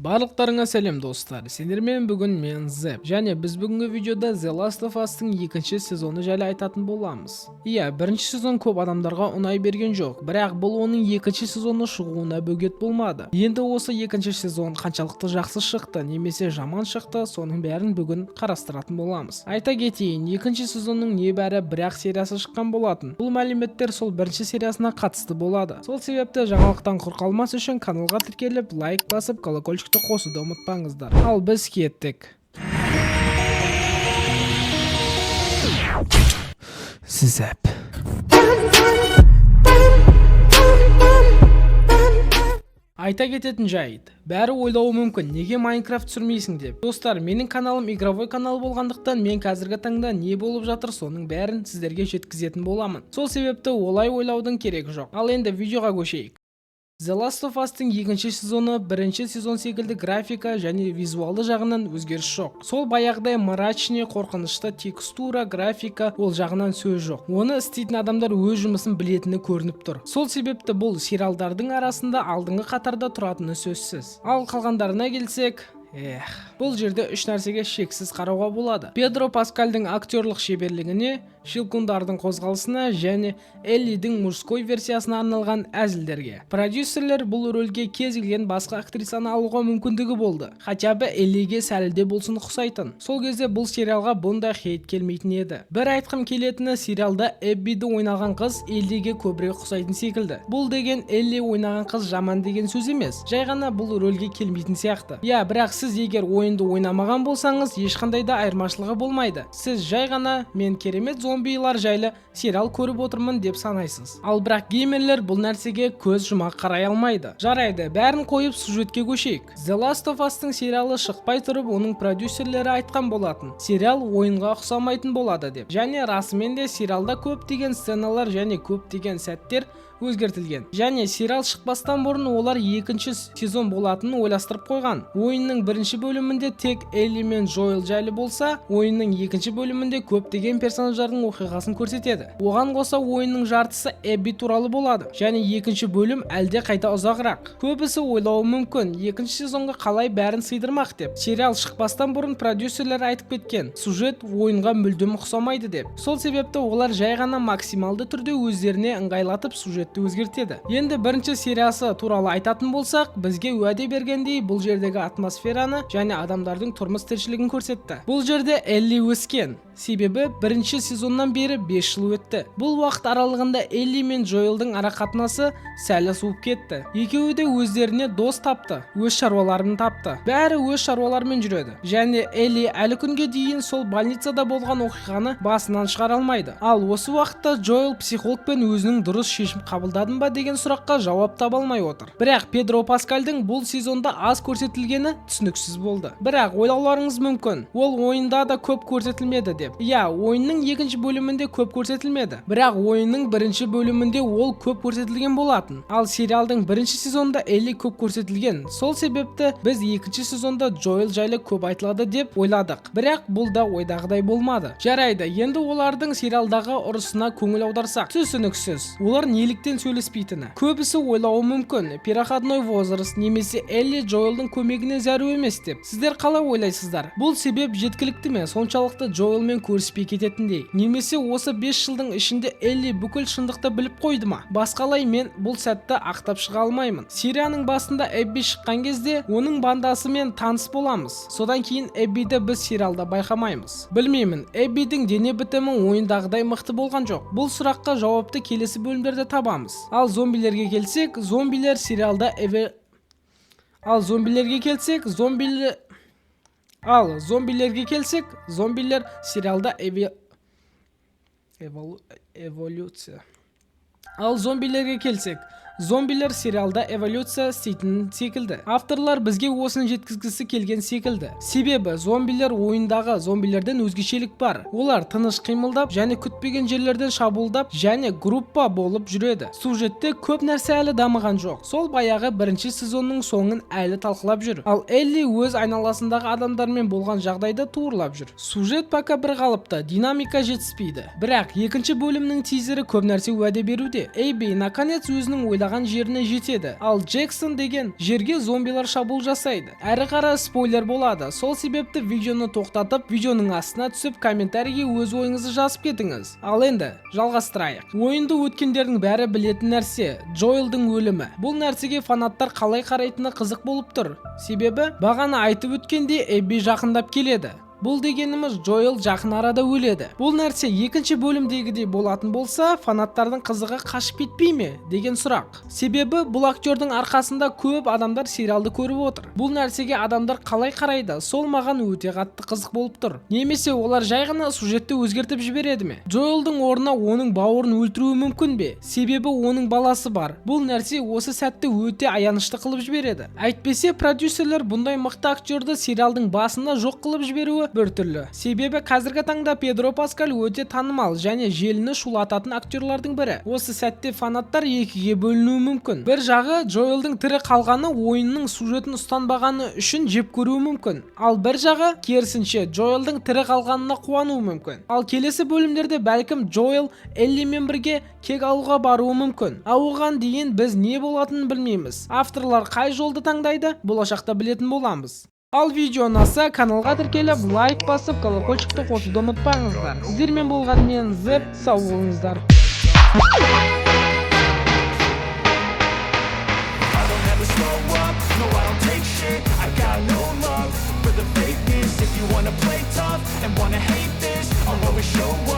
Барлықтарыңа сәлем, достар! Сендермен бүгін мен, Зеп, және біз бүгінгі видеода The Last of Us'тың екінші сезоны жайлы айтатын боламыз. Иә, бірінші сезон көп адамдарға ұнай берген жоқ, бірақ бұл оның екінші сезоны шығуына бөгет болмады. Енді осы екінші сезон қаншалықты жақсы шықты немесе жаман шықты, соның бәрін бүгін қарастыратын боламыз. Айта кетейін, екінші сезонның небәрі бір-ақ сериясы шыққан болатын. Бұл мәліметтер сол бірінші сериясына қатысты болады. Сол себепті жаңалықтан құр қалмас үшін каналға тіркеліп, лайк басып, колокольчикті қосуды ұмытпаңыздар. Ал біз кеттік. Зәп. Айта кететін жайт, бәрі ойлауы мүмкін, неге Майнкрафт түсірмейсің деп. Достар, менің каналым игровой канал болғандықтан, мен қазіргі таңда не болып жатыр, соның бәрін сіздерге жеткізетін боламын. Сол себепті олай ойлаудың керегі жоқ. Ал енді видеоға көшейік. The Last of Us'тың екінші сезоны бірінші сезон секілді графика және визуалды жағынан өзгеріс жоқ. Сол баяғыдай мрачный, қорқынышты текстура, графика, ол жағынан сөз жоқ. Оны істейтін адамдар өз жұмысын білетіні көрініп тұр. Сол себепті бұл сериалдардың арасында алдыңғы қатарда тұратыны сөзсіз. Ал қалғандарына келсек, эх, бұл жерде үш нәрсеге шексіз қарауға болады. Педро Паскальдың актерлық шеберлігіне, щелкундардың қозғалысына және Эллидің мужской версиясына арналған әзілдерге. Продюсерлер бұл рөлге кез келген басқа актрисаны алуға мүмкіндігі болды. Хотя бы Эллиге сәл де болсын ұқсайтын. Сол кезде бұл сериалға бұндай хейт келмейтін еді. Бір айтқым келетіні, сериалда Эббиді ойнаған қыз Эллиге көбірек ұқсайтын секілді. Бұл деген Элли ойнаған қыз жаман деген сөз емес. Жай ғана бұл рөлге келмейтін сияқты. Иә, бірақ сіз егер ойынды ойнамаған болсаңыз, ешқандай да айырмашылығы болмайды. Сіз жай ғана мен керемет зомбилар жайлы сериал көріп отырмын деп санайсыз. Ал бірақ геймерлер бұл нәрсеге көз жұма қарай алмайды. Жарайды, бәрін қойып, сюжетке көшейік. The Last of Us'тың сериалы шықпай тұрып, оның продюсерлері айтқан болатын. Сериал ойынға ұқсамайтын болады деп. Және расымен де сериалда көптеген сценалар және көптеген сәттер өзгертілген. Және сериал шықпастан бұрын олар екінші сезон болатынын ойластырып қойған. Ойынның бірінші бөлімінде тек Элли мен Джоэл жайлы болса, ойынның екінші бөлімінде көптеген персонаждардың оқиғасын көрсетеді. Оған қоса ойынның жартысы Эбби туралы болады. Және екінші бөлім әлде қайта ұзағырақ. Көбісі ойлауы мүмкін, екінші сезонға қалай бәрін сыйдырмақ деп. Сериал шықпастан бұрын продюсерлер айтып кеткен, сюжет ойынға мүлдем ұқсамайды деп. Сол себепті олар жай ғана максималды түрде өздеріне ыңғайлатып сюжетті өзгертеді. Енді бірінші сериясы туралы айтатын болсақ, бізге уәде бергендей, бұл жердегі атмосфераны және адамдардың тұрмыс тіршілігін көрсетті. Бұл жерде Элли өскен. Себебі бірінші сезоннан бері 5 жыл өтті. Бұл уақыт аралығында Элли мен Джоэлдың арақатынасы сәл суып кетті. Екеуі де өздеріне дос тапты, өз шаруаларын тапты. Бәрі өз шаруаларымен жүреді. Және Элли әлі күнге дейін сол больницада болған оқиғаны басынан шығара алмайды. Ал осы уақытта Джоэл психологпен өзінің дұрыс шешім қабылдадым ба деген сұраққа жауап таба алмай отыр. Бірақ Педро Паскальдың бұл сезонда аз көрсетілгені түсініксіз болды. Бірақ ойлауларыңыз мүмкін, ол ойында да көп көрсетілмеді деп. Иә, ойынның екінші бөлімінде көп көрсетілмеді. Бірақ ойынның бірінші бөлімінде ол көп көрсетілген болатын. Ал сериалдың бірінші сезонында Элли көп көрсетілген. Сол себепті біз екінші сезонда Джоэл жайлы көп айтылады деп ойладық. Бірақ бұл да ойдағыдай болмады. Жарайды, енді олардың сериалдағы ұрысына көңіл аударсақ. Түсініксіз. Олар неліктен сөйлеспейтіні. Көбісі ойлауы мүмкін, переходной возраст немесе Элли Джоэлдың көмегіне зәру емес деп. Сіздер қалай ойлайсыздар? Бұл себеп жеткілікті ме, соншалықты Джоэлмен көріспей кететіндей? Немесе осы 5 жылдың ішінде Элли бүкіл шындықты біліп қойды ма? Басқалай мен бұл сәтті ақтап шыға алмаймын. Серияның басында Эбби шыққан кезде оның бандасымен таныс боламыз. Содан кейін Эббиді біз сериалда байқамаймыз. Білмеймін, Эббидің дене бітімі ойындағыдай мықты болған жоқ. Бұл сұраққа жауапты келесі бөлімдерде табамыз. Ал зомбилерге келсек, зомбилер сериалда эволюция. Ал зомбилерге келсек, зомбилер сериалда эволюция істейтін секілді. Авторлар бізге осыны жеткізгісі келген секілді. Себебі зомбилер ойындағы зомбилерден өзгешелік бар. Олар тыныш қимылдап және күтпеген жерлерден шабуылдап және группа болып жүреді. Сюжетте көп нәрсе әлі дамыған жоқ. Сол баяғы бірінші сезонның соңын әлі талқылап жүр. Ал Элли өз айналасындағы адамдармен болған жағдайды туырлап жүр. Сюжет пока бір қалыпты, динамика жетіспейді. Бірақ екінші бөлімнің тизері көп нәрсе уәде беруде. Эбби наконец өзінің ойлаған ойлаған жеріне жетеді. Ал Джексон деген жерге зомбилар шабуыл жасайды. Әрі қарай спойлер болады. Сол себепті видеоны тоқтатып, видеоның астына түсіп, комментарийге өз ойыңызды жазып кетіңіз. Ал енді жалғастырайық. Ойынды өткендердің бәрі білетін нәрсе — Джоэлдың өлімі. Бұл нәрсеге фанаттар қалай қарайтыны қызық болып тұр. Себебі бағана айтып өткендей, Эбби жақындап келеді. Бұл дегеніміз — Джоэл жақын арада өледі. Бұл нәрсе екінші бөлімдегідей болатын болса, фанаттардың қызығы қашып кетпей ме деген сұрақ. Себебі бұл актердің арқасында көп адамдар сериалды көріп отыр. Бұл нәрсеге адамдар қалай қарайды, сол маған өте қатты қызық болып тұр. Немесе олар жай ғана сюжетті өзгертіп жібереді ме? Джоэлдың орнына оның бауырын өлтіруі мүмкін бе? Себебі оның баласы бар. Бұл нәрсе осы сәтті өте аянышты қылып жібереді. Әйтпесе продюсерлер бұндай мықты актерді сериалдың басында жоқ қылып жіберуі біртүрлі. Себебі қазіргі таңда Педро Паскаль өте танымал және желіні шулататын актерлардың бірі. Осы сәтте фанаттар екіге бөлінуі мүмкін. Бір жағы Джоэлдың тірі қалғаны ойынның сюжетін ұстанбағаны үшін жек көруі мүмкін. Ал бір жағы керісінше, Джоэлдың тірі қалғанына қуануы мүмкін. Ал келесі бөлімдерде бәлкім, Джоэл Эллимен бірге кек алуға баруы мүмкін. Ал оған дейін біз не болатынын білмейміз. Авторлар қай жолды таңдайды, болашақта білетін боламыз. Ал видео ұнаса, каналға тіркеліп, лайк басып, колокольчикті қосуды ұмытпаңыздар. Сіздермен болған мен, Зеп, сау болыңыздар. I don't ever slow up, no, I don't take shit. I got no love for the fakeness. If you wanna play tough and wanna hate